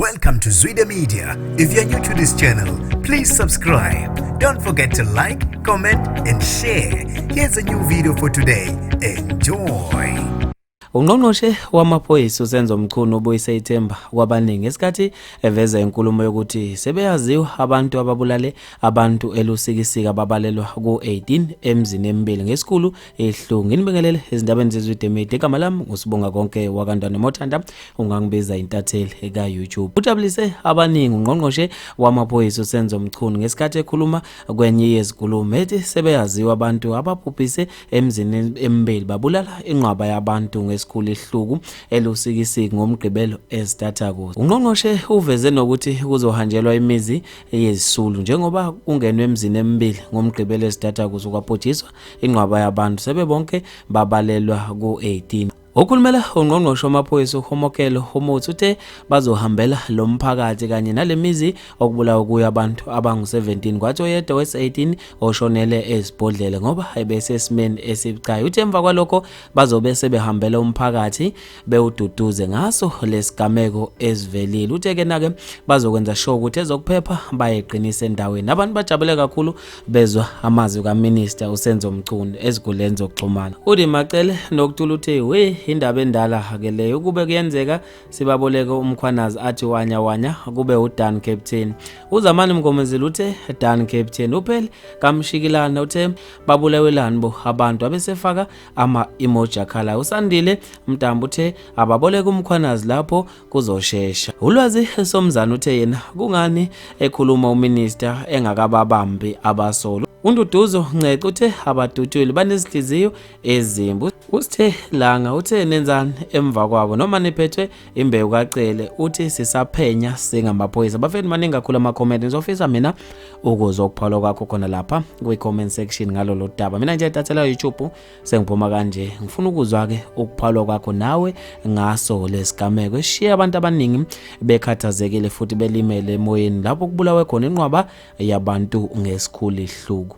Welcome to Zwida Media. If you're new to this channel, please subscribe. Don't forget to like, comment, and share. Here's a new video for today. Enjoy. Ungqongqoshe wamaphoyisa uSenzo Mchunu ubuyise ithemba kwabaningi ngesikhathi eveza inkulumo yokuthi sebeyaziwa abantu ababulale abantu eLusikisiki ababalelwa ku-18 emzini emibili ngesikhulu ihlungu. Nginibingelele ezindabeni zeZwide Media. Igama lami nguSibonga Konke wakaNtwana Mothanda, ungangibiza intatheli ka-YouTube. Ujabulise abaningi ungqongqoshe wamaphoyisa uSenzo Mchunu ngesikhathi ekhuluma kwenye yezinkulumo ethi sebeyaziwa abantu ababhubhise emzini emibili babulala inqwaba yabantu ngesikhulu isihluku eLusikisiki ngoMgqibelo ezitathakusa. Ungqongqoshe uveze nokuthi kuzohanjelwa imizi yezisulu njengoba kungenwe emzini emibili ngoMgqibelo ezitathakusa kwabhujiswa inqwaba yabantu sebebonke babalelwa ku-18. Okhulumela ungqongqoshe wamaphoyisa uHomokelo Homotsi uthe bazohambela lo mphakathi kanye nale mizi okubulawa kuyo abantu abangu-17 kwathi oyedwa wesi-18 oshonele esibhodlela ngoba ebesesimeni esibucayi. Uthe emva kwalokho bazobe sebehambela umphakathi bewududuze ngaso lesigameko esivelile. Uthe ke nake bazokwenza sure ukuthi ezokuphepha bayeqinisa endaweni. Abantu bajabule kakhulu bezwa amazwi kaMinister uSenzo Mchunu ezinkundleni zokuxhumana. Udi Macele nokuthula uthe we indaba endala ke leyo kube kuyenzeka sibaboleke uMkhwanazi athi wanya wanya kube uDan Captain. UZamani Mngomezulu uthe Dan Captain uphele kamshikilana uthe babulawelani bo abantu abesefaka ama emoji akhalayo. USandile Mtambo uthe ababoleke uMkhwanazi lapho kuzoshesha. Ulwazi Somzana uthe yena kungani ekhuluma uminister engakababambi abasolwa. UNduduzo Ncece uthe abadutshuli banezinhliziyo ezimbi. Usithe Langa uthe nenzani emva kwabo noma niphethwe imbewu kaCele uthi sisaphenya singamaphoyisa. Bafethu maningi kakhulu ama-comment ngizofisa mina ukuzwa ukuphawula kwakho khona lapha kwi-comment section ngalolu daba. Mina nje thathela YouTube sengiphuma kanje ngifuna ukuzwa ke ukuphawula kwakho nawe ngaso lesigameko eshiya abantu abaningi bekhathazekile futhi belimele emoyeni lapho kubulawe khona inqwaba yabantu ngesikhulu ihluku.